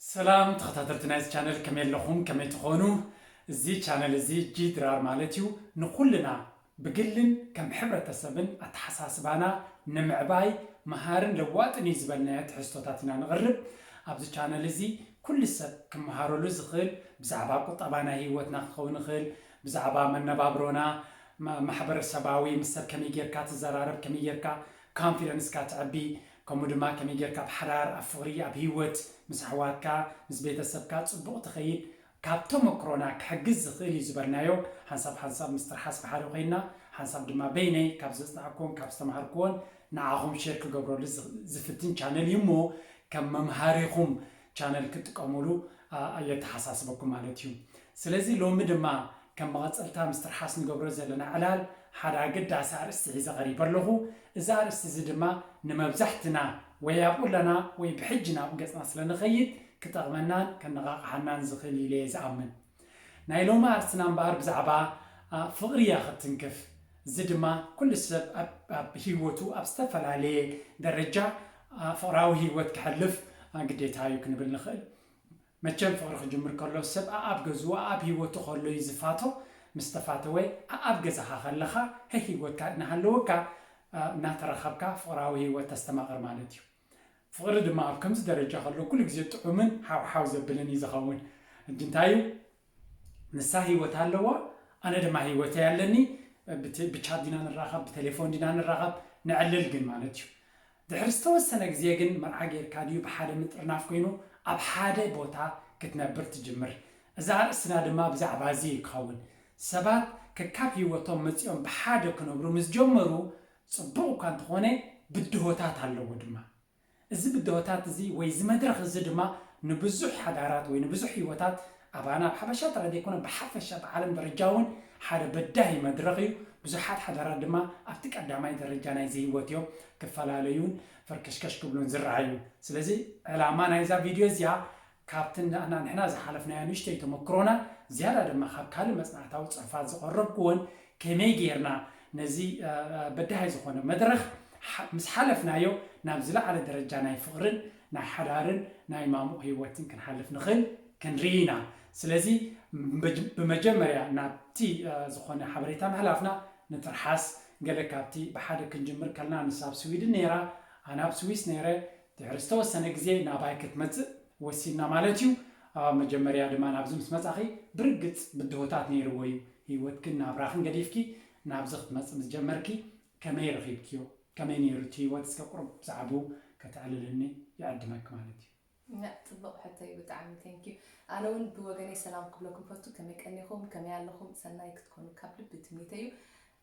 ሰላም ተኸታተልቲ ናይዚ ቻነል፣ ከመይ ኣለኹም? ከመይ ትኾኑ? እዚ ቻነል እዚ ጂ ድራር ማለት እዩ። ንኹልና ብግልን ከም ሕብረተሰብን ኣተሓሳስባና ንምዕባይ መሃርን ለዋጥን እዩ ዝበልናዮ ትሕዝቶታት ኢና ንቕርብ። ኣብዚ ቻነል እዚ ኩሉ ሰብ ክመሃረሉ ዝኽእል፣ ብዛዕባ ቁጠባ ናይ ህይወትና ክኸውን ይኽእል፣ ብዛዕባ መነባብሮና፣ ማ-፣ ማሕበረሰባዊ፣ ምስ ሰብ ከመይ ጌርካ ትዘራረብ፣ ከመይ ጌርካ ኮንፊደንስካ ተዕቢ፣ ከምኡ ድማ ከመይ ጌርካ ኣብ ሓዳር፣ ኣብ ፍቕሪ፣ ኣብ ህይወት፣ ምስ ኣሕዋትካ፣ ምስ ቤተሰብካ ጽቡቕ ትኸይድ፣ ካብ ተመክሮና ክሕግዝ ዝኽእል እዩ ዝበልናዮ፣ ሓንሳብ ሓንሳብ ምስ ትርሓስ ብሓደ ኮይንና፣ ሓንሳብ ድማ በይነይ ካብ ዘጽናዕኩዎን ካብ ዝተማሃርኩዎን ንዓኹም ሼር ክገብረሉ ዝ-፣ ዝፍትን ቻነል እዩ እሞ፣ ከም መምሃሪኹም ቻነል ክትጥቀሙሉ፣ ኣ-፣ ኣየተሓሳስበኩም ማለት እዩ። ስለዚ ሎሚ ድማ ከም መቐጸልታ ምስ ትርሓስ ንገብሮ ዘለና ዕላል ሓደ ኣገዳሲ ኣርእስቲ ሒዘ ቀሪበ ኣለኹ። እዚ ኣርእስቲ እዚ ድማ ንመብዛሕትና ወይ ኣብኡ ኣለና ወይ ብሕጂ ናብኡ ገጽና ስለ ንኸይድ ክጠቕመናን ከነቓቕሓናን ዝኽእል ኢለ እየ ዝኣምን። ናይ ሎሚ ኣርእስትና እምበኣር ብዛዕባ፣ ኣ፣ ፍቕሪ እያ ክትንክፍ። እዚ ድማ ኩሉ ሰብ ኣብ፣ ኣብ ህይወቱ ኣብ ዝተፈላለየ ደረጃ፣ ኣ፣ ፍቕራዊ ህይወት ክሕልፍ፣ ኣ፣ ግዴታ እዩ ክንብል ንኽእል። መቸም ፍቕሪ ክጅምር ከሎ ሰብ ኣኣብ ገዝኡ ኣኣብ ህይወቱ ከሎ እዩ ዝፋቶ። ምስ ተፋተወ ኣኣብ ገዛኻ ከለኻ ህይወትካ እናሃለወካ፣ ኣ፣ እናተረኸብካ ፍቕራዊ ህይወት ተስተማቕር ማለት እዩ። ፍቕሪ ድማ ኣብ ከምዚ ደረጃ ከሎ ኩሉ ግዜ ጥዑምን ሓውሓው ዘብልን እዩ ዝኸውን። ሕጂ እንታይ እዩ? ንሳ ህይወት ኣለዋ፣ ኣነ ድማ ህይወተይ ኣለኒ። ብተ-፣ ብቻት ዲና ንራኸብ፣ ብቴሌፎን ዲና ንራኸብ፣ ንዕልል ግን ማለት እዩ። ድሕሪ ዝተወሰነ ግዜ ግን መርዓ ጌርካ ድዩ ብሓደ ምጥርናፍ ኮይኑ ኣብ ሓደ ቦታ ክትነብር ትጅምር። እዚ ኣርእስትና ድማ ብዛዕባ እዚ እዩ ክኸውን። ሰባት ከካብ ህይወቶም መጺኦም ብሓደ ክነብሩ ምስ ጀመሩ፣ ጽቡቕ እኳ እንተኾነ ብድሆታት ኣለዎ ድማ። እዚ ብድሆታት እዚ ወይ እዚ መድረኽ እዚ ድማ ንብዙሕ ሓዳራት ወይ ንብዙሕ ህይወታት ኣባና ኣብ ሓበሻ ጥራይ ዘይኮነ ብሓፈሻ ብዓለም ደረጃ እውን ሓደ በዳሂ መድረኽ እዩ። ብዙሓት ሓዳራት ድማ ኣብቲ ቀዳማይ ደረጃ ናይዚ ህይወት እዮም ክፈላለዩን ፈርከሽከሽ ክብሉን ዝረኣዩ። ስለዚ ዕላማ ናይዛ ቪድዮ እዚኣ ካብቲ ንሕና፣ ንሕና ዝሓለፍናዮ ንእሽተይ ተመክሮና ዝያዳ ድማ ካብ ካልእ መጽናዕታዊ ጽሑፋት ዝቐረብኩዎን ከመይ ጌርና ነዚ፣ እ፣ እ፣ በዳሂ ዝኾነ መድረኽ ሓ-፣ ምስ ሓለፍናዮ ናብ ዝለዓለ ደረጃ ናይ ፍቕርን ናይ ሓዳርን ናይ ማሙቕ ህይወትን ክንሓልፍ ንኽእል ክንርኢ ኢና። ስለዚ ብመጅ-፣ ብመጀመርያ ናብቲ፣ እ፣ ዝኾነ ሓበሬታ ምሕላፍና ንትርሓስ። ገለ ካብቲ ብሓደ ክንጅምር ከለና ንሳ ኣብ ስዊድን ነይራ፣ ኣነ ኣብ ስዊስ ነይረ። ድሕሪ ዝተወሰነ ግዜ ናባይ ክትመጽእ ወሲንና ማለት እዩ። ኣብ መጀመርያ ድማ ናብዚ ምስ መጻኺ ብርግጽ ብድሆታት ነይርዎ እዩ። ህይወትክን ናብራኽን ገዲፍኪ ናብዚ ክትመጽእ ምስ ጀመርኪ ከመይ ረኺብክዮ? ከመይ ነይሩ እቲ ህይወት? እስከ ቁሩብ ብዛዕባኡ ከተዕልልኒ ይዕድመኪ ማለት እዩ። ያ፣ ጽቡቕ ሕቶ እዩ ብጣዕሚ። ቴንክ ዩ። ኣነ እውን ብወገነይ ሰላም ክብለኩም ፈቱ። ከመይ ቀኒኹም? ከመይ ኣለኹም? ሰናይ ክትኮኑ ካብ ልቢ ትምኒተይ እዩ።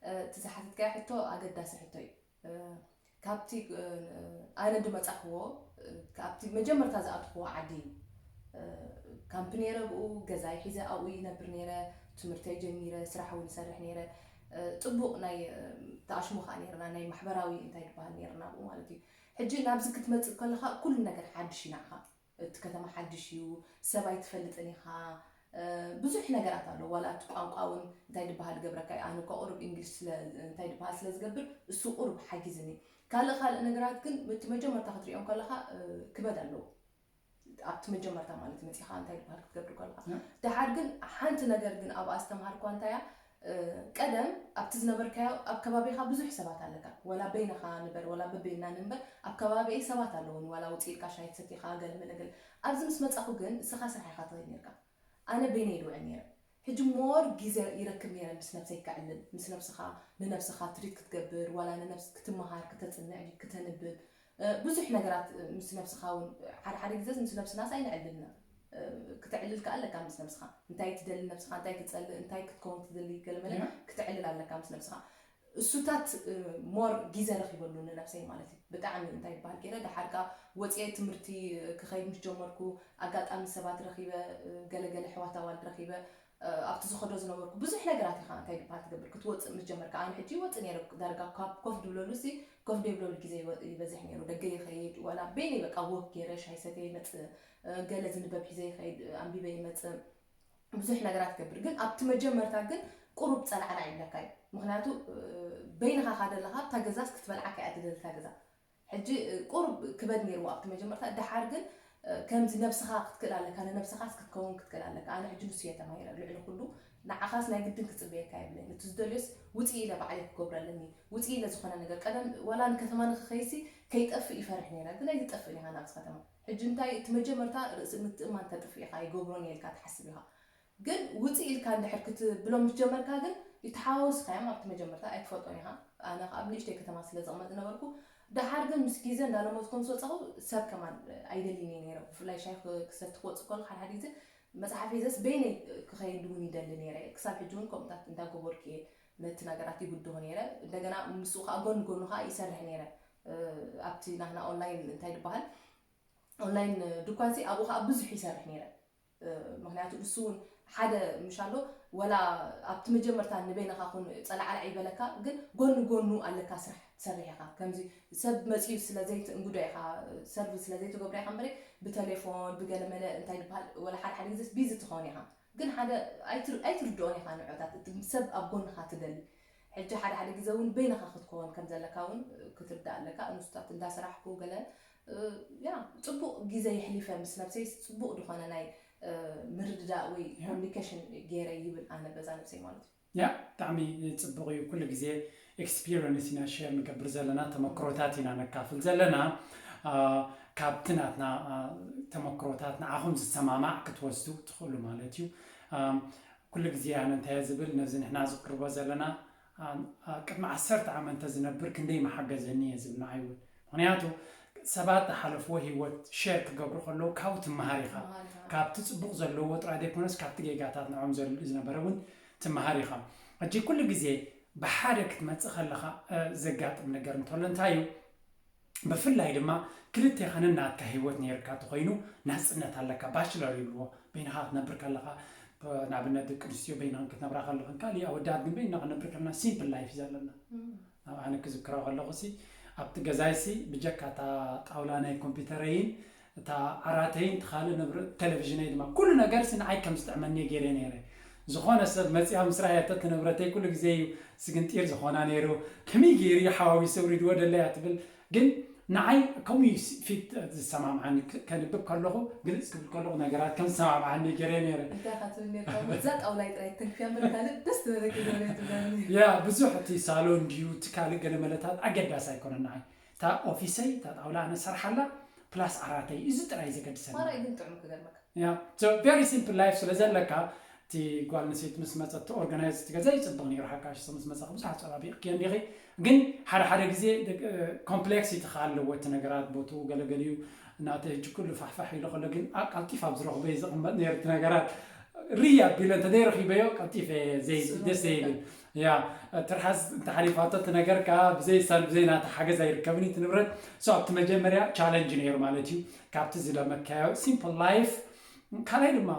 እ፣ እቲ ዝሓተትካዮ ሕቶ ኣገዳሲ ሕቶ እዩ። እ፣ ካብቲ፣ እ፣ ኣነ ዝመጻኽዎ፣ እ፣ ካብቲ መጀመርታ ዝኣትኽዎ ዓዲ እዩ። እ፣ ካምፕ ነይረ፣ ብኡ ገዛይ ሒዘ ኣብኡ ይነብር ነይረ፣ ትምህርተይ ጀሚረ፣ ስራሕ እውን ይሰርሕ ነይረ። እ፣ ጽቡቕ ናይ፣ እ፣ ተኣሽሞ ከኣ ነይርና፣ ናይ ማሕበራዊ እንታይ ዝበሃል ነይርና ኣብኡ ማለት እዩ። ሕጂ ናብዚ ክትመጽእ ከለኻ ኩሉ ነገር ሓድሽ እዩ ንዓኻ። እቲ ከተማ ሓድሽ እዩ፣ ሰብ ኣይትፈልጥን ኢኻ። እ፣ ብዙሕ ነገራት ኣሎ። ዋላ እቲ ቋንቋ እውን እንታይ ዝበሃል ገብረካ እዩ። ኣነ እኳ ቁሩብ እንግሊሽ ስለ፣ እንታይ ዝበሃል ስለ ዝገብር፣ እሱ ቁሩብ ሓጊዝኒ። ካልእ ካልእ ነገራት ግን እቲ መጀመርታ ክትሪኦም ከለኻ፣ እ፣ ክበድ ኣለዎ። ኣብቲ መጀመርታ ማለት መጺኻ እንታይ ዝበሃል ክትገብር ከለኻ። እ? ደሓር ግን ሓንቲ ነገር ግን ኣብኣ ዝተምሃርኳ እንታይ እያ፣ እ፣ ቀደም ኣብቲ ዝነበርካዮ ኣብ ከባቢኻ ብዙሕ ሰባት ኣለካ። ወላ በይንኻ ንበር፣ ወላ በበይንና ንንበር፣ ኣብ ከባቢኤይ ሰባት ኣለዉኒ። ዋላ ውጽእ ኢልካ ሻሂ ትሰቲ ኢኻ፣ ገለ መለ ገለ። ኣብዚ ምስ መጻኹ ግን እስኻ ስራሕ ኢኻ ትኸይድ ነርካ። ኣነ በይነይ ይድውዕል ነይረ። ሕጂ ሞር ግዜ ይረክብ ነይረ ምስ ነብሰይ ከዕልል፣ ምስ ነብስኻ፣ ንነብስኻ ትሪት ክትገብር፣ ዋላ ንነብስ ክትመሃር፣ ክተጽንዕ፣ ክተንብብ፣ እ፣ ብዙሕ ነገራት፣ እ፣ ምስ ነብስኻ እውን፣ ሓደ ሓደ ግዜ ምስ ነብስናስ ኣይነዕልልና። እ፣ ክተዕልል ከኣ ኣለካ ምስ ነብስኻ። እንታይ ትደሊ ነብስኻ፣ እንታይ ትጸልእ፣ እንታይ ክትከውን ትደሊ፣ ገለ መለ ያ። ክተዕልል ኣለካ ምስ ነብስኻ። እሱታት፣ እ፣ ሞር ግዜ ረኺበሉ ንነብሰይ ማለት እዩ። ብጣዕሚ እንታይ ይበሃል ገይረ፣ ደሓር ከኣ ወጽኤ ትምህርቲ ክኸይድ ምስ ጀመርኩ፣ ኣጋጣሚ ሰባት ረኺበ፣ እ፣ ገለ ገለ ኣሕዋት ኣዋልድ ረኺበ፣ እ፣ ኣብቲ ዝኸዶ ዝነበርኩ ብዙሕ ነገራት ኢኻ እንታይ ይበሃል ትገብር፣ ክትወጽእ ምስ ጀመርካ። ኣነ ሕጂ ይወጽእ ነይረ፣ ዳርጋ ካብ ኮፍ ድብለሉ ሲ ኮፍ ደይብለሉ ግዜ ይወ-፣ ይበዝሕ ነይሩ። ደገ ይኸይድ፣ ዋላ በይነይ በቃ ወክ ገይረ ሻሂ ሰትየ ይመጽእ፣ እ፣ ገለ ዝንበብ ሒዘ ይኸይድ፣ እ፣ ኣንቢበ ይመጽእ። ብዙሕ ነገራት ይገብር። ግን ኣብቲ መጀመርታ ግን ቁሩብ ጸልዓላዕ ይብለካ እዩ። ምኽንያቱ፣ እ፣ በይንኻ እኻ ደለኻ ኣብታ ገዛስ ክትበልዓካ እያ ትደሊ እታ ገዛ። ሕጂ፣ እ፣ ቁሩብ ክበድ ነይርዎ ኣብቲ መጀመርታ። ደሓር ግን፣ ከምዚ ነብስኻ ክትክእል ኣለካ፣ ንነብስኻስ ክትከውን ክትክእል ኣለካ። ኣነ ሕጂ ንሱ እየ ተማሂረ፣ ልዕሊ ኩሉ ንዓኻስ ናይ ግድን ክጽበየካ የብለይን። እቲ ዝደልዮስ ውጽእ ኢለ ባዕለይ ክገብሮ ኣለኒ። ውጽእ ኢለ ዝኾነ ነገር፣ ቀደም ዋላ ንከተማ ንክኸይሲ ከይጠፍእ ይፈርሕ ነይረ፣ ግን ኣይትጠፍእን ኢኻ ናብዚ ከተማ። ሕጂ እንታይ፣ እቲ መጀመርታ ርእሲ ምትእማን ተጥፍእ ኢኻ፣ ይገብሮን እየ ኢልካ ትሓስብ ኢኻ። ግን ውጽእ ኢልካ እንድሕር ክትብሎም ምስ ጀመርካ ግን ይተሓዋወስካ እዮም። ኣብቲ መጀመርታ ኣይትፈልጦን ኢኻ። ኣነ ከኣ ኣብ ንእሽተይ ከተማ ስለ ዝቕመጥ ዝነበርኩ፣ ደሓር ግን ምስ ግዜ እንዳለመድኩ ምስ ወጻኹ ሰብ ከማን ኣይደልይን እየ ነይረ። ብፍላይ ሻሂ ክ- ክሰቲ ክወጽእ ከለኹ ሓደ ሓደ ግዜ መጽሓፍ ሒዘስ በይነይ ክኸይድ እውን ይደሊ ነይረ። ክሳብ ሕጂ እውን ከምኡታት እንዳገበርኩ እየ ነቲ ነገራት ይብድሆ ነይረ። እንደገና ምስኡ ከኣ ጎን ጎኑ ከኣ ይሰርሕ ነይረ። እ፣ ኣብቲ ናህና ኦንላይን እንታይ ዝበሃል ኦንላይን ድኳንሲ ኣብኡ ከኣ ብዙሕ ይሰርሕ ነይረ። እ፣ ምክንያቱ እሱ እውን ሓደ ምሻሎ ወላ ኣብቲ መጀመርታ ንበይንኻ ኩን ጸላዕላዕ ይበለካ፣ ግን ጎኒ ጎኑ ኣለካ ስራሕ ትሰርሕ ኢኻ። ከምዚ ሰብ መጺኡ ስለ ዘይትእንግዶ ኢኻ፣ ሰርቭ ስለ ዘይትገብሮ ኢኻ እምበረ ብቴሌፎን ብገለመለ እንታይ ዝበሃል ወላ ሓደ ሓደ ግዜ ቢዚ ትኸውን ኢኻ። ግን ሓደ ኣይትር- ኣይትርድኦን ኢኻ ንዕታት እቲ ሰብ ኣብ ጎንኻ ትደሊ። ሕጂ ሓደ ሓደ ግዜ እውን በይንኻ ክትከውን ከም ዘለካ እውን ክትርዳእ ኣለካ። ንሱታት እንዳሰራሕኩ ገለ እ፣ ያ ጽቡቕ ግዜ የሕሊፈ ምስ ነብሰይ ጽቡቕ ዝኾነ ናይ እ፣ ምርድዳእ ወይ ያ። ኮሚኒኬሽን ገይረ ይብል ኣነ በዛ ነብሰይ ማለት እዩ። ያ ብጣዕሚ ጽቡቕ እዩ። ኩሉ ግዜ ኤክስፒሪየንስ ኢና ሼር ንገብር ዘለና፣ ተመክሮታት ኢና ነካፍል ዘለና። አ፣ ካብቲ ናትና አ፣ ተመክሮታት ንዓኹም ዝሰማማዕ ክትወስዱ ትኽእሉ ማለት እዩ። አ፣ ኩሉ ግዜ ኣነ እንታይ እየ ዝብል፣ ነዚ ንሕና ዝቅርቦ ዘለና አ፣ አ፣ ቅድሚ ዓሰርተ ዓመት እንተዝነብር ክንደይ ምሓገዘኒ እየ ዝብል ንዓይ እውን። ምክንያቱ ሰባት ዝሓለፍዎ ህይወት ሼር ክገብሩ ከለዉ ካብኡ ትመሃር ኢኻ። መሃር ኢኻ። ካብቲ ጽቡቕ ዘለዎ ጥራይ ዘይኮነስ ካብቲ ጌጋታት ንዕኦም ዘል- ዝነበረ እውን ትመሃር ኢኻ። ሕጂ ኩሉ ግዜ ብሓደ ክትመጽእ ከለኻ እ፣ ዘጋጥም ነገር እንተሎ እንታይ እዩ? ብፍላይ ድማ ክልቴኻን ናትካ ህይወት ነይርካ ተኮይኑ ናጽነት ኣለካ። ባችለር ይብልዎ፣ በይንኻ ክትነብር ከለኻ ብ- ንኣብነት ደቂ ኣንስትዮ በይንኽን ክትነብራ ከለኽን ካልእ ኣወዳት ግን በይንና ክንነብር ከለና ሲምፕል ላይፍ እዩ ዘለና። እም። ኣብ ኣነ ክዝክሮ ከለኹ ሲ ኣብቲ ገዛይ ሲ ብጀካ እታ ጣውላ ናይ ኮምፒውተረይን እታ ዓራተይን እቲ ካልእ ንብረት ቴሌቪዥነይ ድማ ኩሉ ነገር ሲ ንዓይ ከም ዝጥዕመኒ ገይረ ነይረ። ዝኾነ ሰብ መፂኣ ምስ ረኣየቶ እቲ ንብረተይ ኩሉ ግዜ እዩ ስግንጢር ዝኾና ነይሩ። ከመይ ገይሩ እዩ ሓዋዊሱ ኣውሪድዎ ደለያ ትብል። ግን ንዓይ ከምኡ እዩ ሲ- ፊት ዝሰማምዓኒ። ክ- ከንብብ ከለኹ ግልፅ ክብል ከለኹ ነገራት ከም ዝሰማምዓኒ ገይረ ነይረ። እንታይ ኢኻ ትብል ነርካ? እዛ ጣውላይ ጥራይ ተንክፍያ እምበር ካልእ ደስ ዝበለኪ ነገር ኣይትብላኒ። ያ ብዙሕ እቲ ሳሎን ድዩ እቲ ካልእ ገለ መለታት ኣገዳሲ ኣይኮነን ንዓይ። እታ ኦፊሰይ እታ ጣውላ ኣነ ሰርሓላ ፕላስ ዓራተይ እዚ ጥራይ ዘገድሰኒ። ማራይ ግን ጥዑም ክገርመካ። ያ so very simple life ስለ ዘለካ እቲ ጓል ኣንስተይቲ ምስ መፀት ኦርጋናይዝ እቲ ገዛ ይፅብቕ ነይሩ። ሓካሽ ምስ መፀኺ ብዙሕ ኣፀባቢቕኪ እንዲኺ። ግን ሓደ ሓደ ግዜ ኮምፕሌክሲቲ ከ ኣለዎ እቲ ነገራት ቦትኡ ገለገሊኡ እናተ ሕጂ ኩሉ ፋሕፋሕ ኢሉ ከሎ ግን ኣ- ቀልጢፍ ኣብ ዝረኽቦ እዩ ዝቕመጥ ነይሩ እቲ ነገራት። ርይ ኣቢለ እንተ ዘይረኺበዮ ቀልጢፈ ዘይ- ስለ ደስ ዘይብል ዝብል። ያ ትርሓስ እንተሓሊፋቶ እቲ ነገር ከዓ ብዘይ ሳል ብዘይ ናተ ሓገዝ ኣይርከብን እዩ እቲ ንብረት። So ኣብቲ መጀመርያ ቻለንጅ ነይሩ ማለት እዩ። ካብቲ ዝለመድካዮ ሲምፕል ላይፍ ካልኣይ ድማ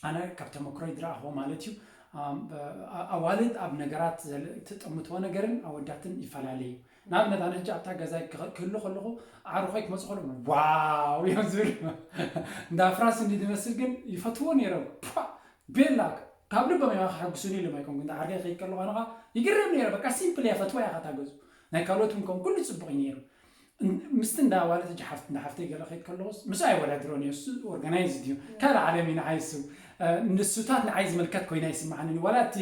ኣነ ካብ ተመክሮይ ዝረኣኽዎ ማለት እዩ። ኣም፣ አ- ኣዋልድ ኣብ ነገራት ዘለ- ትጥምትዎ ነገርን ኣወዳትን ይፈላለ እዩ። ንኣብነት ኣነ ሕጂ ኣብታ ገዛይ ክኸ- ክህሉ ከለኹ ዓርኾይ ክመፁ ከለኹ ዋው እዮም ዝብል። እንዳ ፍራስ እንዲ ዝመስል ግን ይፈትዎ ነይሮም። ፓ! ቤላ ካብ ልቦም እዮም ከሐጉሱኒ ኢሎም ኣይኮንኩ እንዳ ዓርከይ ከይድ ከለኹ ኣነኻ ይግረም ነይረ። በቃ ሲምፕል እያ ፈትዋ እያ ካታ ገዙ ናይ ካልኦት እውን ከም ኩሉ ፅቡቕ እዩ ነይሩ። ምስቲ እንዳ ኣዋልድ ሕጂ ሓፍት እንዳ ሓፍተይ ገለ ከይድ ከለኹስ ምስ ኣይወዳድሮን እየ እሱ ኦርጋናይዝ እዩ ካልእ ዓለም እዩ ንዓይ እሱ። ንሱታት ንዓይ ዝምልከት ኮይና ይስምዓኒ ዋላ እቲ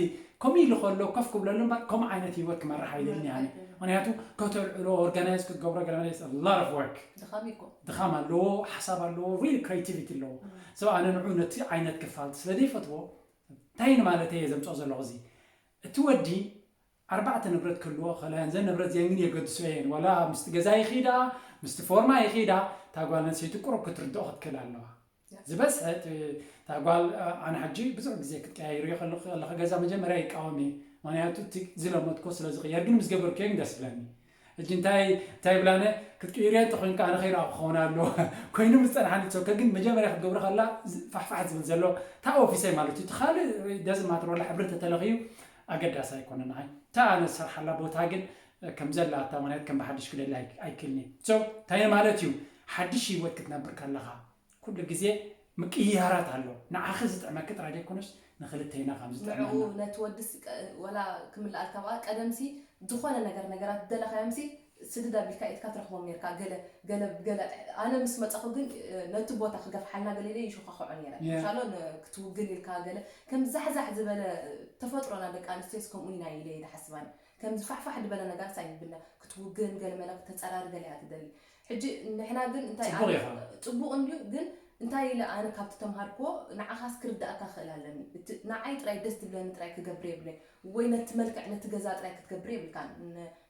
ከምኡ ኢሉ ከሎ ኮፍ ክብለሉ እምበር ከምኡ ዓይነት ህይወት ክመርሕ ኣይደልን ኣነ። ምክንያቱ ከተልዕሎ ኦርጋናይዝ ክትገብሮ ገለ መለ lot of work ድኻም እኮ ድኻም ኣለዎ፣ ሓሳብ ኣለዎ፣ ሪል ክሬቲቪቲ ኣለዎ። ሰብ ኣነ ንዑ ነቲ ዓይነት ክፋል ስለ ዘይፈትዎ እንታይ ንማለት እየ ዘምፅኦ ዘለኹ እዚ እቲ ወዲ ኣርባዕተ ንብረት ክህልዎ ከለ እዘን ንብረት እዚአን ግን የገድሶ እየን ዋላ ምስቲ ገዛ ይኺዳ ምስቲ ፎርማ ይኺዳ እታ ጓል ኣንስተይቲ ቁሩብ ክትርድኦ ክትክእል ኣለዋ። ዝበዝሐ እቲ- እታ ጓል አ- ኣነ ሕጂ ብዙሕ ግዜ ክትቀያይርዮ ከለኹ ከለኸ ገዛ መጀመርያ ይቃወም እየ። ምክንያቱ እቲ ዝለመድኮ ስለ ዝቕየር ግን ምስ ገበርኩዮ ግን ደስ ብለኒ። ሕጂ እንታይ እንታይ ብላነ ክትቅይርዮ እንተኮይንካ ኣነ ከይረኣኹ ክኸውን ኣለዎ። ኮይኑ ምስ ፀንሓኒ ትሰብከ ግን መጀመርያ ክትገብሮ ከላ ዝ- ፋሕፋሕ ዝብል ዘሎ እታ ኦፊሰይ ማለት እዩ። እቲ ካልእ ደስ ማትር ወላ ሕብሪ ተተለኽዩ ኣገዳሲ ኣይኮነ ንዓይ። እታ ኣነ ዝሰርሓላ ቦታ ግን ከም ዘላ እታ ምክንያት ከም ብሓድሽ ክደሊ ኣይ- ኣይክልኒ። So እንታይ ማለት እዩ ሓድሽ ህይወት ክትነብር ከለኻ ኩሉ ግዜ ምቅይያራት ኣሎ። ንዓኺ ዝጥዕመኪ ጥራይ ዘይኮነስ ንክልተይና ከም ንዕኡ ዝጥዕመና ነቲ ወድስ ቀ- ወላ ክምልኣልካ በቃ ቀደምሲ ዝኾነ ነገር ነገራት ዝደለኻዮምሲ ስድድ ኣቢልካ ኢድካ ትረኽቦም ነርካ። ገለ ገለ ገለ ኣነ ምስ መጻኹ ግን ነቲ ቦታ ክገፍሓልና ገለ ኢለ ይሾኻኾዖ ነረ። ምሻሎ ክትውግን ኢልካ ገለ ከም ዛሕዛሕ ዝበለ ተፈጥሮና ደቂ ኣንስትዮስ ከምኡ ኢና ኢለ ይሓስባን ከም ዝፋሕፋሕ ዝበለ ነገር ሳይ ብና ክትውግን ገለ መለ ተጸራሪ ገለ እያ ትደሊ። ሕጂ ንሕና ግን እንታይ ጽቡቕ እንድዩ ግን እንታይ ኢለ ኣነ ካብቲ ተምሃርክዎ ንዓኻስ ክርዳእካ ክእል ኣለኒ። ንዓይ ጥራይ ደስ ትብለኒ ጥራይ ክገብር የብለይ ወይ ነቲ መልክዕ ነቲ ገዛ ጥራይ ክትገብር የብልካን።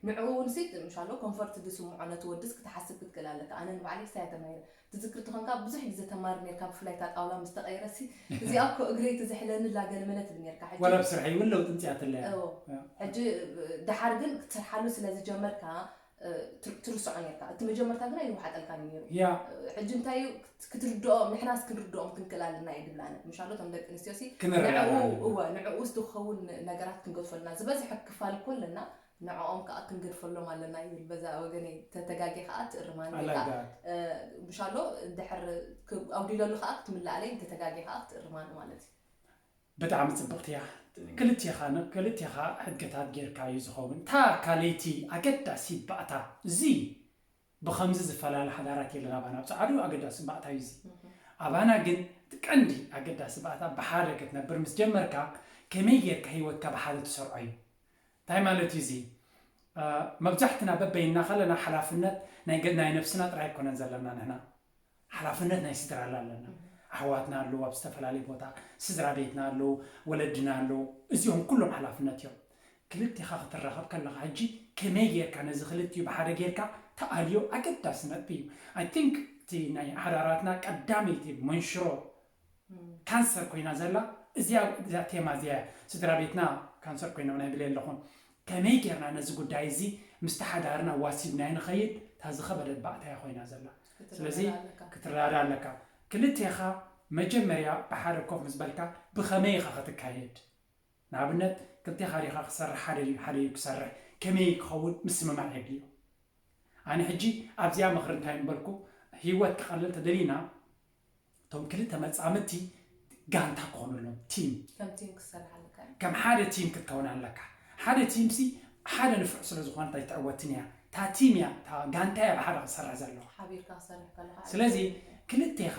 ንዕኡ እውን ሲ ምሻሎ ኮንፈርት ዝስምዖ ነቲ ወድስ ክትሓስብ ክትክእል ኣለካ። ኣነ ንባዕለይ ሳያ ተማሂረ ትዝክር ትኾንካ ብዙሕ ግዜ ተማሪ ነርካ ብፍላይ እታ ጣውላ ምስ ተቐየረ ሲ እዚኣ እኮ እግረይ ትዝሕለኒ ላገለ መለ ትብል ነርካ። ሕጂ ወላ ብስርሐይ እውን ለውጢ ምፅኣትለያ። እዎ። ሕጂ ድሓር ግን ክትሰርሓሉ ስለ ዝጀመርካ ትርስዖ ነርካ። እቲ መጀመርታ ግን ኣይወሓጠልካን ነይሩ። ያ። ሕጂ እንታይ እዩ ክትርድኦም ንሕናስ ክንርድኦም ክንክእል ኣለና እዩ ድብላነ ምሻሎ እቶም ደቂ ኣንስትዮ ሲ ንዕኡ እወ ንዕኡ ዝትኸውን ነገራት ክንገድፈልና ዝበዝሐ ክፋል እኮ ኣለና። ንዕኦም ከዓ ክንገድፈሎም ኣለና ይብል በዛ ወገነይ ተተጋጌ ከዓ ትእርማኒ ምሻሎ ድሕር ኣውዲለሉ ከዓ ክትምልኣለይ ተተጋጌ ከዓ ክትእርማኒ ማለት እዩ። ብጣዕሚ ፅብቕቲ እያ። ክልቴኻ ክልቴኻ ሕድገታት ጌርካ እዩ ዝኸውን። እታ ካልኣይቲ ኣገዳሲት ባእታ እዚ ብኸምዚ ዝፈላለ ሓዳራት የለን ኣባና ኣብ ፃዕዱ ኣገዳሲ ባእታ እዩ እዚ። ኣባና ግን እቲ ቀንዲ ኣገዳሲ ባእታ ብሓደ ክትነብር ምስ ጀመርካ ከመይ ጌርካ ህይወትካ ብሓደ ትሰርዖ እዩ። እንታይ ማለት እዩ እዚ? መብዛሕትና በበይና ከለና ሓላፍነት ናይ ነብስና ጥራይ ኣይኮነን ዘለና ንሕና ሓላፍነት ናይ ስድራ ኣለና። ኣሕዋትና ኣለዉ ኣብ ዝተፈላለየ ቦታ፣ ስድራ ቤትና ኣለዉ፣ ወለድና ኣለዉ። እዚኦም ኩሎም ሓላፍነት እዮም። ክልቴኻ ክትራኸብ ከለኻ ሕጂ ከመይ ጌርካ ነዚ ክልቲኡ ብሓደ ጌርካ ተኣልዮ ኣገዳሲ ነጥቢ እዩ። I think እቲ ናይ ሓዳራትና ቀዳመይቲ መንሽሮ ካንሰር ኮይና ዘላ እዚኣ እዛ ቴማ እዚኣ እያ። ስድራ ቤትና ካንሰር ኮይኖም ናይ ብለ ኣለኹም። ከመይ ጌርና ነዚ ጉዳይ እዚ ምስቲ ሓዳርና ዋሲብናዮ ንኸይድ እታ ዝኸበደት ባእታ እያ ኮይና ዘላ። ስለዚ ክትረዳዳ ኣለካ። ክልቴኻ መጀመርያ ብሓደ ኮፍ ምስ በልካ ብኸመይ ኢኻ ክትካየድ? ንኣብነት ክልቴኻ ዲኻ ክሰርሕ ሓደ ድዩ ሓደ እዩ ክሰርሕ ከመይ ክኸውን ምስምማዕ የድልዮ። ኣነ ሕጂ ኣብዚኣ ምኽሪ እንታይ ምበልኩ ህይወት ክቐልል ተደሊና እቶም ክልተ መጻምድቲ ጋንታ ክኾኑ ኣለዎም ቲም ከም ቲም ክትሰርሕ ኣለካ እዩ። ከም ሓደ ቲም ክትከውን ኣለካ ሓደ ቲም ሲ ሓደ ንፍዕ ስለ ዝኾነ ኣይትዕወትን እያ እታ ቲም እያ እታ ጋንታ እያ ብሓደ ክትሰርሕ ዘለዋ ሓቢርካ ክሰርሕ ከለካ ስለዚ ክልቴኻ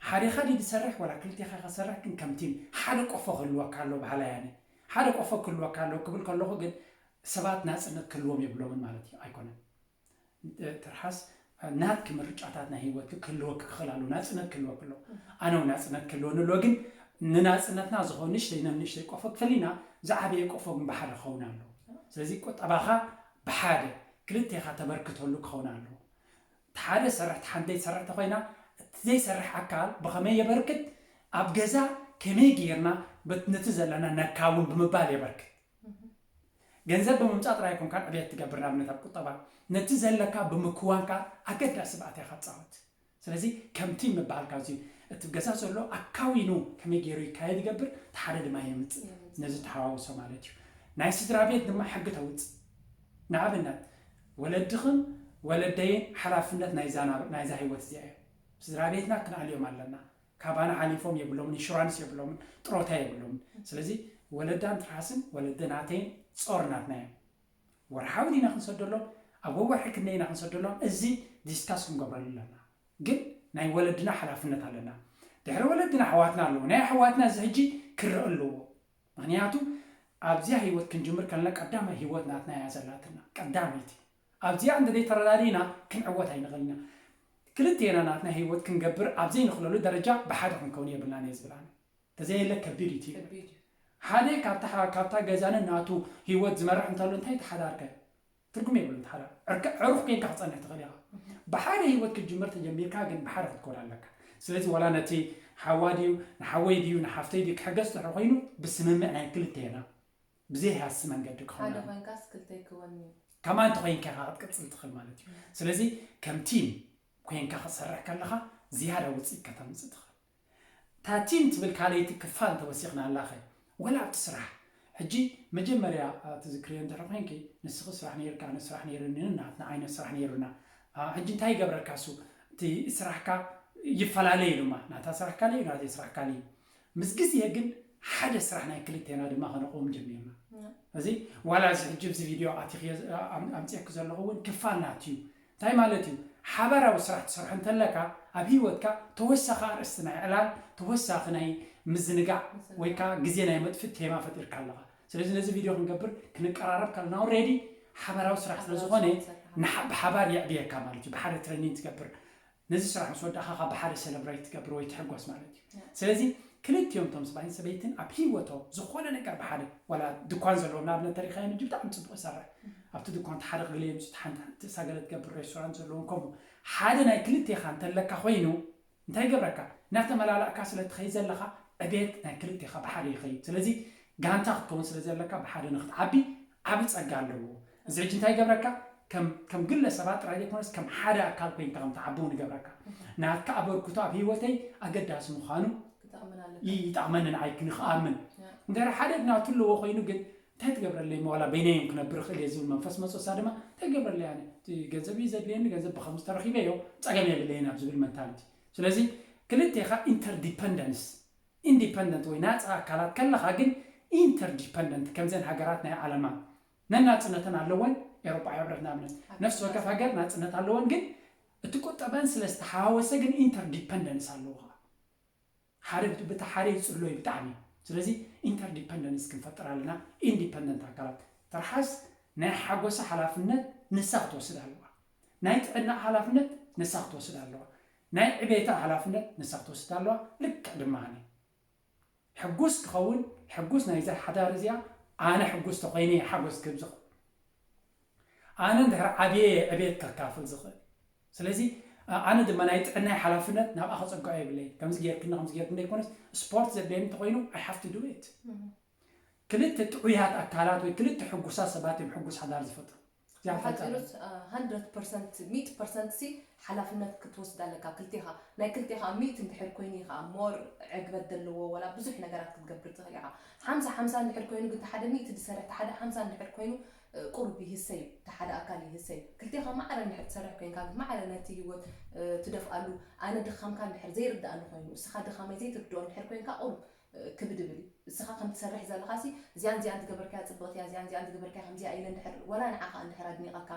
ሓዴኻ ድዩ ዝሰርሕ ወላ ክልቴኻ ኢኻ ዝሰርሕ ግን ከም ቲም ሓደ ቆፎ ክህልወካ ኣሎ በሃላይ ኣነ ሓደ ቆፎ ክህልወካ ኣሎ ክብል ከለኹ ግን ሰባት ናፅነት ክህልዎም የብሎምን ማለት እዩ ኣይኮነን ትርሓስ ናትኪ ምርጫታት ናይ ህይወትኪ ክህልወኪ ክኽእል ኣለዎ ናፅነት ክህልወኪ ኣለዎ ኣነ እውን ናፅነት ክህልወኒ ኣለዎ ግን ንናፅነትና ዝኾን ንእሽተይ ነንእሽተይ ቆፎ ክፈሊና ዝዓበየ ቆፎ ግን ብሓደ ክኸውን ኣለዎ ስለዚ ቁጠባኻ ብሓደ ክልቴኻ ተበርክተሉ ክኸውን ኣለዎ እቲ ሓደ ሰርሕ እቲ ሓንተይ ትሰርሕ ተኾይና እቲ ዘይሰርሕ ኣካል ብኸመይ የበርክት ኣብ ገዛ ከመይ ገይርና ነቲ ዘለና ነካውን ብምባል የበርክት ገንዘብ ብምምፃእ ጥራይ ኣይኮንካን ዕብየት ትገብር ንኣብነት ኣብ ቁጠባ ነቲ ዘለካ ብምክዋንካ ኣገዳሲ ባእታ ኢኻ ትፃወት ስለዚ ከምቲ ምበሃል ካብዚ እቲ ገዛ ዘሎ ኣካዊኑ ከመይ ገይሩ ይካየድ ይገብር እቲ ሓደ ድማ የምፅእ ነዚ ተሓዋውሶ ማለት እዩ ናይ ስድራ ቤት ድማ ሕጊ ተውፅእ ንኣብነት ወለድኽን ወለደይን ሓላፍነት ናይዛ ህይወት እዚኣ እዮም ስድራ ቤትና ክንኣልዮም ኣለና ካባና ሓሊፎም የብሎምን ኢንሹራንስ የብሎምን ጥሮታ የብሎምን ስለዚ ወለዳን ትርሓስን ወለደ ናተይን ጾር ናትና እዮም ወርሓዊ ዲና ክንሰደሎም ኣብ ወወርሒ ክንደይ ኢና ክንሰደሎም እዚ ዲስካስ ክንገብረሉ ኣለና ግን ናይ ወለድና ሓላፍነት ኣለና ድሕሪ ወለድና ኣሕዋትና ኣለዉ ናይ ኣሕዋትና እዚ ሕጂ ክረአ ኣለዎ ምክንያቱ ኣብዚኣ ህይወት ክንጅምር ከለና ቀዳማይ ህይወት ናትና እያ ዘላትና ቀዳመይቲ ኣብዚኣ እንተ ዘይተረዳዲእና ክንዕወት ኣይንኽእልና ክልቴና ናትና ህይወት ክንገብር ኣብ ዘይንኽለሉ ደረጃ ብሓደ ክንከውን የብልናን እየ ዝብል ኣነ ተዘየለ ከቢድ እዩ ትብል ሓደ ካብታ ገዛንን ናቱ ህይወት ዝመርሕ እንተሎ እንታይ ተሓዳርከ ትርጉም የብሉን ተሓዳ ዕሩኽ ኮይንካ ክፀንሕ ትኽእል ኢኻ ብሓደ ህይወት ክትጅምር ተጀሚርካ ግን ብሓደ ክትከውን ኣለካ ስለዚ ዋላ ነቲ ሓዋ ድዩ ንሓወይ ድዩ ንሓፍተይ ድዩ ክሕገዝ ትሕር ኮይኑ ብስምምዕ ናይ ክልቴና ብዘይሃሲ መንገዲ ክኸውን ከማን ተኾይንካ ኢኻ ክትቅፅል ትኽእል ማለት እዩ ስለዚ ከም ቲም ኮይንካ ክትሰርሕ ከለኻ ዝያዳ ውፅኢት ከተምፅእ ትኽእል እታ ቲም ትብል ካልኣይቲ ክፋል እንተወሲኽና ኣላኸ ወላ ኣብቲ ስራሕ ሕጂ መጀመርያ ትዝክርዮ እንተ ኮይንኪ ንስኺ ስራሕ ነይርካ ኣነ ስራሕ ነይሩኒ ናትና ዓይነት ስራሕ ነይሩና ሕጂ እንታይ ይገብረልካ እሱ እቲ ስራሕካ ይፈላለ ኢሉማ ናታ ስራሕ ካልእ እዩ ናተይ ስራሕ ካልእ እዩ ምስ ግዜ ግን ሓደ ስራሕ ናይ ክልቴና ድማ ከነቕውም ጀሚርና። እዚ ዋላ እዚ ሕጂ ኣብዚ ቪድዮ ኣምፅየክ ዘለኹ እውን ክፋል ናት እዩ። እንታይ ማለት እዩ? ሓባራዊ ስራሕ ትሰርሖ እንተለካ ኣብ ህይወትካ ተወሳኺ ኣርእስቲ ናይ ዕላል፣ ተወሳኺ ናይ ምዝንጋዕ ወይ ከዓ ግዜ ናይ መጥፍእ ቴማ ፈጢርካ ኣለኻ። ስለዚ ነዚ ቪድዮ ክንገብር ክንቀራረብ ከለና already ሓባራዊ ስራሕ ስለ ዝኾነ ብሓባር የዕብየካ ማለት እዩ። ብሓደ ትሬኒንግ ትገብር፣ ነዚ ስራሕ ምስ ወዳእኻ ካብ ብሓደ ሰለብሬት ትገብር ወይ ትሕጎስ ማለት እዩ። ስለዚ ክልቲኦም እቶም ሰብኣይን ሰበይትን ኣብ ህይወቶም ዝኾነ ነገር ብሓደ፣ ዋላ ድኳን ዘለዎም ንኣብነት ተሪኻዮም፣ እጅ ብጣዕሚ ፅቡቅ ይሰርሕ። ኣብቲ ድኳን ሓደ ክግለ የምፅኡ፣ ሓንቲ ሳገለ ትገብር፣ ሬስቶራንት ዘለዎም ከምኡ። ሓደ ናይ ክልቴኻ እንተለካ ኮይኑ እንታይ ይገብረካ? እናተመላላእካ ስለ ትኸይድ ዘለኻ ዕቤት ናይ ክልቴኻ ብሓደ ይኸይድ። ስለዚ ጋንታ ክትከውን ስለ ዘለካ ብሓደ ንክትዓቢ ዓቢ ጸጋ ኣለዎ። እዚ ሕጂ እንታይ ይገብረካ? ከም ግለ ሰባት ጥራይ ዘይኮነስ ከም ሓደ ኣካል ኮይንካ ከም ትዓቢ እውን ይገብረካ። ናትካ ኣበርክቶ ኣብ ህይወተይ ኣገዳሲ ምዃኑ ይጠቕመኒ ንዓይ ክንክኣምን። እንድሕር ሓደ ናቱ ኣለዎ ኮይኑ ግን እንታይ ትገብረለይ ዋላ በይነይ ክነብር ክእል እየ ዝብል መንፈስ መፅሳ ድማ እንታይ ትገብረለይ ኣነ ገንዘብ እዩ ዘድልየኒ ገንዘብ ብከምዚ ተረኪበዮ ፀገም የብለይን ኣብ ዝብል መንታሊቲ። ስለዚ ክልቴኻ ኢንተርዲፐንደንስ ኢንዲፐንደንት ወይ ናፃ ኣካላት ከለኻ ግን ኢንተርዲፐንደንት ከምዘን ሃገራት ናይ ዓለማ ነናፅነተን ኣለወን። ኤሮጳ ሕብረት ንኣብነት ነፍሲ ወከፍ ሃገር ናፅነት ኣለወን ግን እቲ ቁጠበን ስለ ዝተሓዋወሰ ግን ኢንተርዲፐንደንስ ኣለዎ። ሓደ ብቲ ሓደ ይፅሎ እዩ ብጣዕሚ። ስለዚ ኢንተርዲፐንደንስ ክንፈጥር ኣለና። ኢንዲፐንደንት ኣካላት ትርሓስ ናይ ሓጎሳ ሓላፍነት ንሳ ክትወስድ ኣለዋ። ናይ ጥዕና ሓላፍነት ንሳ ክትወስድ ኣለዋ። ናይ ዕቤታ ሓላፍነት ንሳ ክትወስድ ኣለዋ። ልክዕ ድማ ሕጉስ ክኸውን ሕጉስ ናይዛ ሓዳር እዚኣ ኣነ ሕጉስ ተኮይነ ሓጎስ ክህብ ዝኽእል ኣነ እንድሕር ዓብየ ዕቤት ከካፍል ዝኽእል። ስለዚ ኣነ ድማ ናይ ጥዕናይ ሓላፍነት ናብኣ ከፀግዖ የብለይ። ከምዚ ጌርክኒ ከምዚ ጌርክኒ ዘይኮነስ ስፖርት ዘድለየኒ እንተኮይኑ I have to do it። ክልተ ጥዑያት ኣካላት ወይ ክልተ ሕጉሳት ሰባት እዮም ሕጉስ ሓዳር ዝፈጥሩ። ሓፂሩስ ሃንድረድ ፐርሰንት ሚእቲ ፐርሰንት ሲ ሓላፍነት ክትወስድ ኣለካ ክልቴኻ ናይ ክልቴኻ ሚእቲ እንድሕር ኮይኑ ኢኻ ሞር ዕግበት ዘለዎ ወላ ብዙሕ ነገራት ክትገብር ትኽእል ኢኻ ሓምሳ ሓምሳ እንድሕር ኮይኑ ግን ሓደ ሚእቲ ዝሰርሕ ሓደ ሓምሳ እንድሕር ኮይኑ ቁሩብ ይህሰ እዩ እቲ ሓደ ኣካል ይህሰ እዩ ክልቴኻ ማዕረ እንድሕር ትሰርሕ ኮይንካ ግን ማዕረ ነቲ ህይወት ትደፍኣሉ ኣነ ድኻምካ እንድሕር ዘይርድኣኒ ኮይኑ እስኻ ድኻመይ ዘይትርድኦ እንድሕር ኮይንካ ቁሩብ ክብድ ይብል እዩ። እስኻ ከም ትሰርሕ ዘለኻሲ እዚኣን እዚኣን ዝገበርካያ ፅብቕቲ እያ፣ እዚኣን እዚኣን ዝገበርካያ ከምዚኣ ኢለ እንድሕር ዋላ ንዓኻ እንድሕር ኣድኒቐካ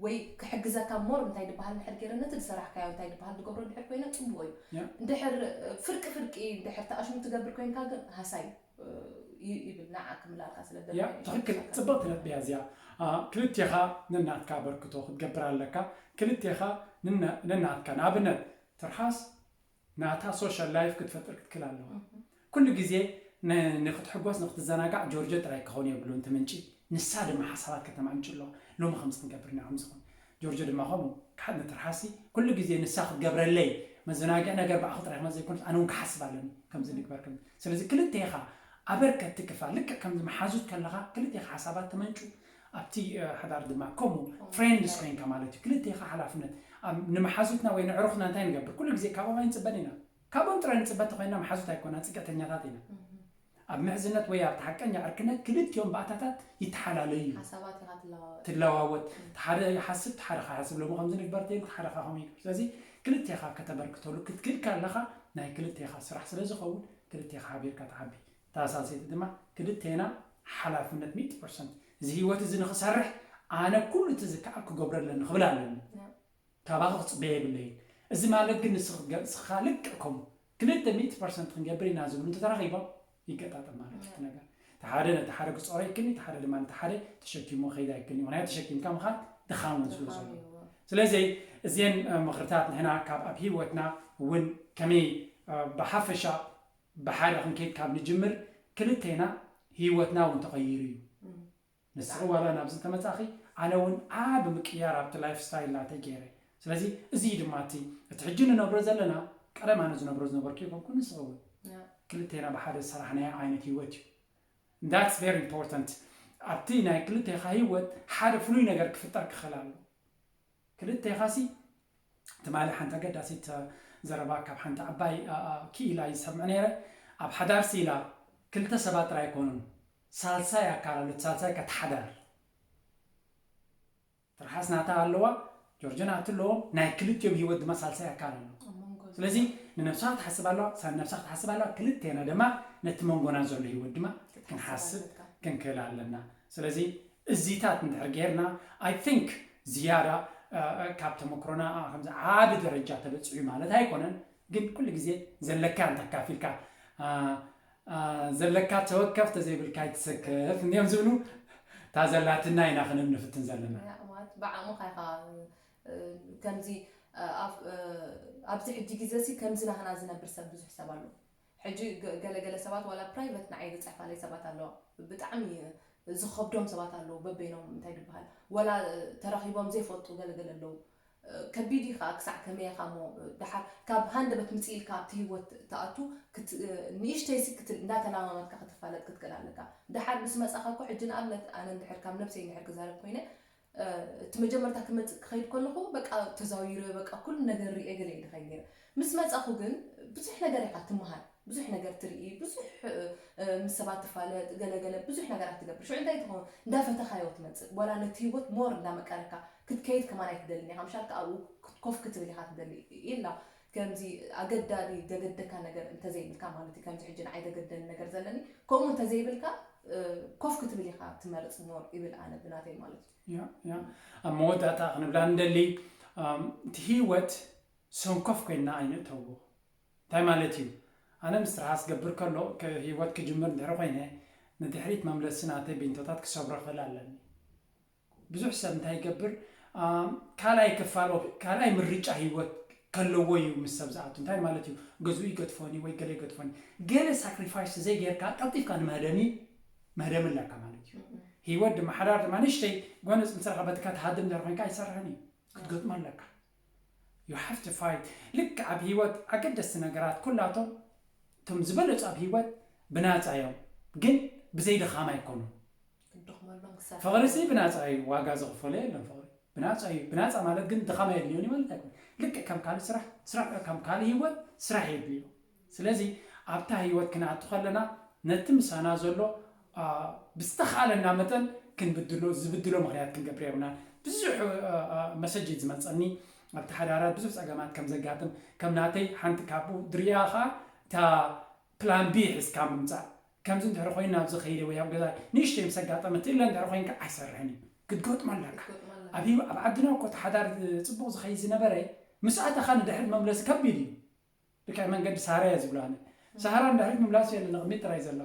ወይ ክሕግዘካ more እንታይ ድበሃል እንድሕር ገይረ ነቲ ዝሰራሕካዮ እንታይ ድበሃል ዝገብሮ እንድሕር ኮይነ ፅቡቕ እዩ። እንድሕር ፍርቂ ፍርቂ እንድሕር ተኣሽሙ ትገብር ኮይንካ ግን ሃሳይ ይብል ንዓ ክምልኣልካ ስለ ያ ትኽክል። ፅብቕቲ ነጥቢ እያ እዚኣ። ክልቴኻ ነናትካ ኣበርክቶ ክትገብር ኣለካ። ክልቴኻ ነናትካ ንኣብነት ትርሓስ ናታ ሶሻል ላይፍ ክትፈጥር ክትክል ኣለዋ። ኩሉ ግዜ ንክትሕጎስ ንክትዘናጋዕ ጆርጆ ጥራይ ክኸውን የብሉን እቲ ምንጪ፣ ንሳ ድማ ሓሳባት ከተማንጭ ኣለዋ። ሎሚ ከምዚ ክንገብር ኢና ከምዚ ኹን ጆርጆ ድማ ከምኡ ክሓድ ንትርሓሲ ኩሉ ግዜ ንሳ ክትገብረለይ መዘናግዒ ነገር ብኣኹ ጥራይ ክመ ዘይኮነስ ኣነ እውን ክሓስብ ኣለኒ ከምዚ ንግበር ከም ስለዚ ክልተ ኢኻ ኣበርከቲ ክፋል ልክዕ ከምዚ መሓዙት ከለኻ ክልተ ኢኻ ሓሳባት ተመንጩ ኣብቲ ሓዳር ድማ ከምኡ ፍሬንድስ ኮይንካ ማለት እዩ። ክልቴኻ ሓላፍነት ንምሓዙትና ወይ ንዕሩኽና እንታይ ንገብር? ኩሉ ግዜ ካብኦም ኣይንፅበን ኢና። ካብኦም ጥራይ ንፅበ ተኮይና መሓዙት ኣይኮና፣ ፅግዕተኛታት ኢና። ኣብ ምሕዝነት ወይ ኣብቲ ሓቀኛ ዕርክነት ክልቲኦም ባእታታት ይተሓላለዩ እዩ። ትለዋወጥ፣ ሓደ ይሓስብ፣ ሓደ ከይሓስብ፣ ሎሚ ከምዚ ንግበር ተይሉ፣ ሓደ ከምኡ ይግበር። ስለዚ ክልቴኻ ከተበርክተሉ ክትክእል ከለኻ ናይ ክልቴኻ ስራሕ ስለዝኸውን ክልቴኻ ሓቢርካ ትዓቢ። እታ ሳልሰይቲ ድማ ክልቴና ሓላፍነት ሚእቲ ፐርሰንት እዚ ህይወት እዚ ንኽሰርሕ ኣነ ኩሉ እቲ ዝከኣል ክገብሮ ኣለኒ ክብል ኣለኒ። ካባኺ ክፅበዮ የብለይን። እዚ ማለት ግን ንስኻ ልክዕ ከምኡ ክልተ ሚእቲ ፐርሰንት ክንገብር ኢና ዝብሉ እንተተረኺቦም ይገጣጠም ማለት እዩ እቲ ነገር። እቲ ሓደ ነቲ ሓደ ክፀሮ ይክእል እዩ፣ እቲ ሓደ ድማ ነቲ ሓደ ተሸኪሞ ከይዳ ይክእል እዩ። ምክንያቱ ተሸኪምካ ምኻድ ድኻም እውን ስለ ዘሎ። ስለዚ እዚአን ምኽርታት ንሕና ካብ ኣብ ህይወትና እውን ከመይ ብሓፈሻ ብሓደ ክንከይድ ካብ ንጅምር ክልቴና ህይወትና እውን ተቐይሩ እዩ። ንስኺ ዋላ ናብዚ ተመጻኺ ኣነ እውን ዓቢ ምቅያር ኣብቲ ላይፍ ስታይል ናተይ ገይረ። ስለዚ እዚ እዩ ድማ እቲ እቲ ሕጂ ንነብሮ ዘለና ቀደም ኣነ ዝነብሮ ዝነበርኩ ይኮንኩ ንስኺ እውን ክልቴና ብሓደ ዝሰራሕናዮ ዓይነት ህይወት እዩ። That's very important። ኣብቲ ናይ ክልቴኻ ህይወት ሓደ ፍሉይ ነገር ክፍጠር ክኽእል ኣለዎ። ክልቴኻሲ ትማሊ ሓንቲ ኣገዳሲት ዘረባ ካብ ሓንቲ ዓባይ ክኢላ ይሰምዕ ነይረ። ኣብ ሓዳርሲ ኢላ ክልተ ሰባት ጥራይ ኣይኮኑን፣ ሳልሳይ ኣካል ኣሎ፣ እቲ ሳልሳይ ከ እቲ ሓዳር ትርሓስ ናታ ኣለዋ፣ ጆርጆ ናቱ ኣለዎ፣ ናይ ክልቲኦም ህይወት ድማ ሳልሳይ ኣካል ኣሎ። ስለዚ ንነብስኻ ትሓስብ ኣለዋ፣ ሳብ ነብስኻ ትሓስብ ኣለዋ። ክልቴና ድማ ነቲ መንጎና ዘሎ ህይወት ድማ ክንሓስብ ክንክእል ኣለና። ስለዚ እዚታት እንድሕር ጌርና፣ I think ዝያዳ ካብ ተመክሮና ከምዚ ዓቢ ደረጃ ተበጺሑ ማለት ኣይኮነን፣ ግን ኩሉ ግዜ ዘለካ እንተካፊልካ፣ ዘለካ ተወከፍ፣ ተዘይብልካ ኣይትሰከፍ እንዲዮም ዝብሉ። እታ ዘላትና ኢና ክንብ ንፍትን ዘለና። ማለት ብዓቕምኻ ኢኻ ከምዚ ኣብዚ ሕጂ ግዜ ሲ ከምዚ ናህና ዝነብር ሰብ ብዙሕ ሰብ ኣሎ። ሕጂ ገለገለ ሰባት ዋላ ፕራይቨት ንዓይ ዝፅሕፋለይ ሰባት ኣለዋ። ብጣዕሚ ዝኸብዶም ሰባት ኣለዉ። በበይኖም እንታይ ዝበሃል ዋላ ተራኺቦም ዘይፈልጡ ገለገለ ኣለዉ። ከቢድ እዩ ከዓ ክሳዕ ከመይ ኢኻ እሞ ደሓር ካብ ሃንደበት ምፅእ ኢልካ ኣብቲ ህይወት ትኣቱ። ንእሽተይሲ እንዳተለማመድካ ክትፋለጥ ክትክእል ኣለካ። ደሓር ምስ መፃኻ እኮ ሕጂ ንኣብነት ኣነ እንድሕር ካብ ነብሰይ እንድሕር ክዛረብ ኮይነ እቲ መጀመርታ ክመፅእ ክኸይድ ከለኹ በቃ ተዛዊረ በቃ ኩሉ ነገር ሪኤ ገለ ኢለ ኸይድ ነይረ። ምስ መፃኹ ግን ብዙሕ ነገር ኢኻ ትመሃር፣ ብዙሕ ነገር ትርኢ፣ ብዙሕ ምስ ሰባት ትፋለጥ፣ ገለገለ ብዙሕ ነገራት ትገብር። ሽዑ እንታይ ትኸውን እንዳፈተኻዮ ትመፅእ፣ ዋላ ነቲ ህይወት ሞር እንዳመቀረካ ክትከይድ ከማን ኣይትደልን ኢኻ። ምሻልካ ኣብኡ ኮፍ ክትብል ኢኻ ትደሊ ኢላ ከምዚ ኣገዳዲ ዘገደካ ነገር እንተዘይብልካ ማለት እዩ። ከምዚ ሕጂ ንዓይ ዘገደኒ ነገር ዘለኒ ከምኡ እንተዘይብልካ ኮፍ ክትብል ኢኻ ትመርፅ ሞር ይብል ኣነ ብናተይ ማለት እዩ። ኣብ መወዳእታ ክንብላ ንደሊ እቲ ህይወት ሰንኮፍ ኮይና ኣይንእተዎ። እንታይ ማለት እዩ? ኣነ ምስ ስራሕ ዝገብር ከሎ ህይወት ክጅምር እንድሕር ኮይነ ንድሕሪት መምለሲ ናተይ ቢንቶታት ክሰብሮ ክእል ኣለኒ። ብዙሕ ሰብ እንታይ ይገብር? ካልኣይ ክፋል ካልኣይ ምርጫ ህይወት ከለዎ እዩ ምስ ሰብ ዝኣቱ። እንታይ ማለት እዩ? ገዝኡ ይገድፎኒ ወይ ገለ ይገድፎኒ። ገለ ሳክሪፋይስ ዘይጌርካ ቀልጢፍካ ንመህደሚ መህደሚ ኣለካ ማለት እዩ። ህይወት ድማ ሓዳር ድማ ንእሽተይ ጎነፅ ምስ ረኸበትካ ትሃድም እንድሕር ኮይንካ ኣይሰርሕን እዩ። ክትገጥሞ ኣለካ። You have to fight። ልክዕ ኣብ ህይወት ኣገደስቲ ነገራት ኩላቶም እቶም ዝበለፁ ኣብ ህይወት ብናፃ እዮም፣ ግን ብዘይ ድኻም ኣይኮኑን። ክትደኽመሎም ክሰርሕ ፍቕሪ ሲ ብናፃ እዩ፣ ዋጋ ዝኽፈሎ የለን። ፍቕሪ ብናፃ እዩ። ብናፃ ማለት ግን ድኻም ኣየድልዮን እዩ ማለት ኣይኮነን። ልክዕ ከም ካልእ ስራሕ፣ ስራሕ ከም ካልእ ህይወት ስራሕ የድልዮ። ስለዚ ኣብታ ህይወት ክንኣቱ ከለና ነቲ ምሳና ዘሎ ብዝተኻለና መጠን ክንብድሎ ዝብድሎ ምኽንያት ክንገብር የብልናን። ብዙሕ መሰጅ ዝመፀኒ ኣብቲ ሓዳራት ብዙሕ ፀገማት ከም ዘጋጥም ከም ናተይ ሓንቲ ካብኡ ድርያ ኸዓ እታ ፕላን ቢ ሒዝካ ምምፃእ ከምዚ እንድሕር ኮይኑ ናብዚ ከይደ ወይ ኣብ ገዛ ንእሽተይ ምስ ኣጋጠመት እለ እንድሕር ኮይንካ ኣይሰርሕን እዩ ክትገጥሞ ኣለካ። ኣብ ዓድና እኮ እቲ ሓዳር ፅቡቕ ዝኸይድ ዝነበረ ምስ ኣተኻ ንድሕሪት መምለሲ ከቢድ እዩ። ልክዕ መንገዲ ሳራ እየ ዝብሎ ኣነ። ሳራ ንድሕሪት ምምላስ የለን ንቕድሚት ጥራይ ዘሎ።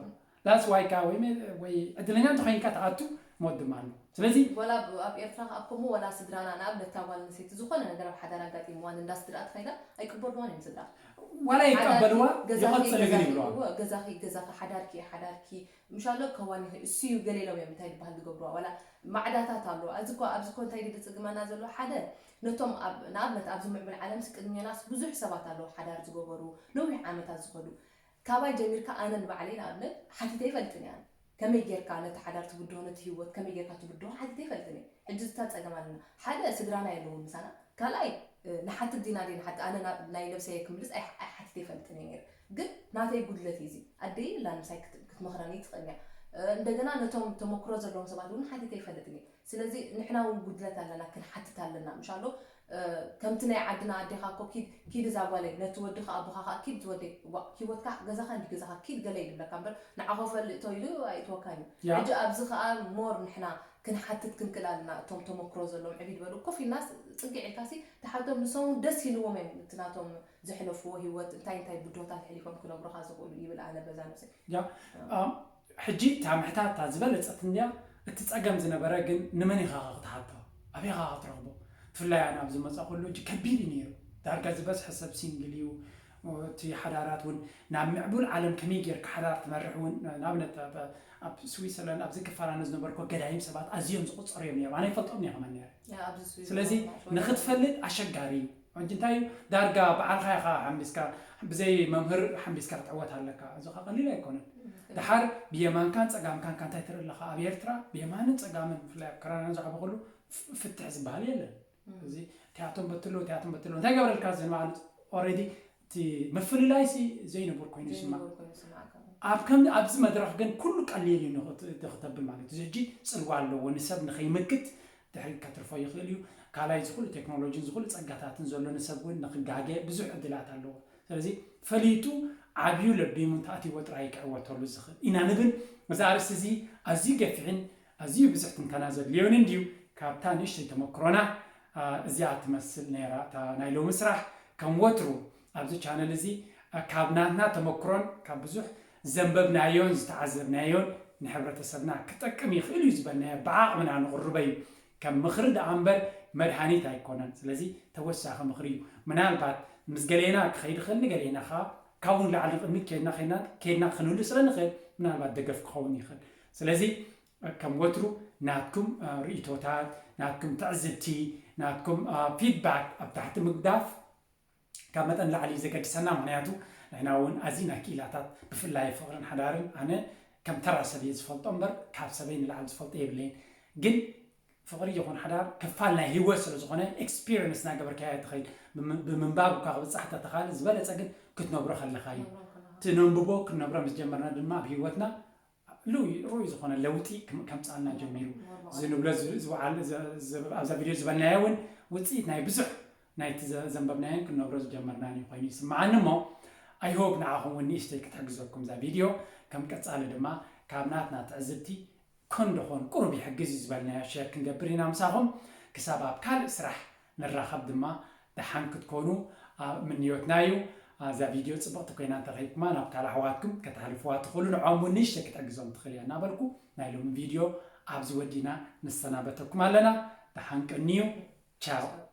That's why ከዓ ወይ ወይ ዕድለኛ እንተኮይንካ ትኣቱ ሞት ድማ ኣሎ። ስለዚ ወላ ኣብ ኤርትራ ከዓ ከምኡ ወላ ስድራና ንኣብነት እታ ጓል ኣንስተይቲ ዝኾነ ነገር ኣብ ሓዳር ኣጋጢምዋ ንእንዳ ስድርኣ ተኸይዳ ኣይቅበልዋን እዮም ስድራ። ዋላ ይቀበልዋ ይቕፅል ግን ይብልዋ። ገዛኺ ገዛኺ ሓዳርኪ ሓዳርኪ ምሻሎ ከዋኒ እሱ እዩ ገለ ኢሎም እዮም እንታይ ዝበሃል ዝገብርዋ ዋላ ማዕዳታት ኣሎ። ኣብዚ እኮ ኣብዚ እኮ እንታይ ድል ጽግመና ዘሎ ሓደ ነቶም ንኣብነት ኣብዚ ምዕብል ዓለምሲ ቅድሜናስ ብዙሕ ሰባት ኣለዉ ሓዳር ዝገበሩ ነዊሕ ዓመታት ዝኸዱ ካባይ ጀሚርካ ኣነ ንባዕለይ ንኣብነት ሓቲተ ይፈልጥን እያ ከመይ ጌርካ ነቲ ሓዳር ትብድሆ ነቲ ህይወት ከመይ ጌርካ ትብድሆ ሓቲተ ይፈልጥን እየ። ሕጂ ዝታ ጸገም ኣለና ሓደ ስድራና የለውን ምሳና ካልኣይ ንሓትት ዲና ደይ ንሓቲ ኣነ ናይ ነብሰይ ክምልስ ኣይሓትተ ይፈልጥን እየ ነይረ ግን ናተይ ጉድለት እዩ እዚ ኣደይ ላ ምሳይ ክትመኽረኒ ትኽእል እያ እንደገና ነቶም ተመክሮ ዘለዎም ሰባት እውን ሓቲተ ይፈልጥን እየ ስለዚ ንሕና እውን ጉድለት ኣለና ክንሓትት ኣለና ምሻሎ ከምቲ ናይ ዓድና ኣዴኻ እኮ ኪድ ኪድ እዛ ጓለይ ነቲ ወድኻ ኣቦኻ ከዓ ኪድ እቲ ወደይ ዋ ሂወትካ ገዛኻ እንዲ ገዛኻ ኪድ ገለ እዩ ዝብለካ እምበር ንዓኾ ፈልጥ ተይሉ ኣይእትወካን እዩ ሕጂ ኣብዚ ከዓ ሞር ንሕና ክንሓትት ክንክእል ኣለና እቶም ተመክሮ ዘለዎም ዕብይ ዝበሉ ኮፍ ኢልናስ ፅግዕ ኢልካሲ ተሓቶም ንሶም ደስ ኢልዎም እዮም እቲ ናቶም ዘሕለፍዎ ሂወት እንታይ እንታይ ብድሆታት ኣሕሊፎም ክነግሩኻ ዝኽእሉ ይብል ኣነ በዛ ነብሰይ ያ ሕጂ እታ ምሕታት እታ ዝበለፀት እንድያ እቲ ፀገም ዝነበረ ግን ንመን ኢኻ ክትሓቶ ኣበይ ኢኻ ክትረኽቦ ብፍላይ ኣነ ኣብ ዝመፃእኩሉ ሕጂ ከቢድ እዩ ነይሩ ዳርጋ ዝበዝሐ ሰብ ሲንግል እዩ እቲ ሓዳራት እውን ናብ ምዕቡል ዓለም ከመይ ጌርካ ሓዳር ትመርሕ እውን ንኣብነት ኣብ ስዊሰርላንድ ኣብዚ ክፋል ኣነ ዝነበርኩ ገዳይም ሰባት ኣዝዮም ዝቁፀሩ እዮም ነይሮም ኣነ ይፈልጦም እየ ከማን ነይረ ስለዚ ንክትፈልጥ ኣሸጋሪ እዩ ሕጂ እንታይ እዩ ዳርጋ በዓልካ ኢኻ ሓምቢስካ ብዘይ መምህር ሓምቢስካ ክትዕወት ኣለካ እዚ ኸ ቀሊል ኣይኮነን ድሓር ብየማንካን ፀጋምካን ካንታይ ትርኢ ኣለኻ ኣብ ኤርትራ ብየማንን ፀጋምን ብፍላይ ኣብ ከረናን ዝዓበኹሉ ፍትሕ ዝበሃል የለን እዚ እቲኣቶም በትሎ እቲኣቶም በትሎ እንታይ ገብረልካ እዚ ንባዕሉ ኦረዲ እቲ ምፍልላይ ሲ ዘይንቡር ኮይኑ ይስማዕ ኣብ ከም ኣብዚ መድረኽ ግን ኩሉ ቀሊል እዩ ንክተብል ማለት እዩ ሕጂ ፅልዋ ኣለዎ ንሰብ ንኸይምክት ድሕሪ ከትርፎ ይኽእል እዩ ካልኣይ ዝኩሉ ቴክኖሎጂን ዝኩሉ ፀጋታትን ዘሎ ንሰብ እውን ንክጋገ ብዙሕ ዕድላት ኣለዎ ስለዚ ፈሊጡ ዓብዩ ለቢሙ እንተኣትይዎ ጥራይ ክዕወተሉ ዝኽእል ኢና ንብል። እዚ ኣርእስቲ እዚ ኣዝዩ ገፊሕን ኣዝዩ ብዙሕ ትንተና ዘድልዮን እንድዩ። ካብታ ንእሽተይ ተመክሮና እዚኣ ትመስል ነይራ እታ ናይ ሎሚ ስራሕ። ከም ወትሩ ኣብዚ ቻነል እዚ ካብ ናትና ተመክሮን ካብ ብዙሕ ዘንበብናዮን ዝተዓዘብናዮን ንሕብረተሰብና ክጠቅም ይኽእል እዩ ዝበልናዮ ብዓቕምና ንቕርበ እዩ። ከም ምኽሪ ደኣ እምበር መድሃኒት ኣይኮነን። ስለዚ ተወሳኺ ምኽሪ እዩ። ምናልባት ምስ ገሌና ክኸይድ ይኽእል፣ ንገሌና ኸዓ ካብኡ ንላዕሊ ንቕድሚት ከይድና ከይድና ከይድና ክንህሉ ስለ ንኽእል ምናልባት ደገፍ ክኸውን ይኽእል። ስለዚ ከም ወትሩ ናትኩም ርእይቶታት፣ ናትኩም ትዕዝብቲ፣ ናትኩም ፊድባክ ኣብ ታሕቲ ምግዳፍ ካብ መጠን ላዕሊ እዩ ዘገድሰና። ምኽንያቱ ንሕና እውን ኣዚና ክኢላታት ብፍላይ ፍቕርን ሓዳርን ኣነ ከም ተራ ሰብ እየ ዝፈልጦ እምበር ካብ ሰበይ ንላዕሊ ዝፈልጦ የብለይን። ግን ፍቕሪ ይኹን ሓዳር ክፋል ናይ ህይወት ስለ ዝኾነ ኤክስፒሪንስ እናገበርካዮ ትኸይድ። ብምንባብ እኳ ክብፃሕ ተተኻለ ዝበለፀ ግን ክትነብሮ ከለኻ እዩ። ትነንብቦ ክንነብሮ ምስ ጀመርና ድማ ኣብ ህይወትና ርኡይ ዝኾነ ለውጢ ከምፃልና ጀሚሩ። ዝንብሎ ዝዓል ኣብዛ ቪድዮ ዝበልናዮ እውን ውፅኢት ናይ ብዙሕ ናይቲ ዘንበብናዮን ክንነብሮ ዝጀመርናን እዩ ኮይኑ ይስምዓኒ እሞ ኣይሆፕ ንዓኹም እውን ንእሽተይ ክትሕግዘኩም እዛ ቪድዮ። ከም ቀፃሊ ድማ ካብ ናትና ትዕዝብቲ ኮን ደኾን ቁሩብ ይሕግዝ እዩ ዝበልናዮ ሸር ክንገብር ኢና ምሳኹም። ክሳብ ኣብ ካልእ ስራሕ ንራኸብ ድማ ደሓን ክትኮኑ ምንዮትና እዩ። እዛ ቪድዮ ፅብቕቲ ኮይና እንተረኺብኩማ ናብ ካልእ ኣሕዋትኩም ከተሕልፍዋ ትኽእሉ፣ ንዖም እውን ንእሽተይ ክትሕግዞም ትኽእል እያ እናበልኩ ናይ ሎሚ ቪድዮ ኣብዚ ወዲና ንሰናበተኩም ኣለና። ደሓን ቅንዩ። ቻው።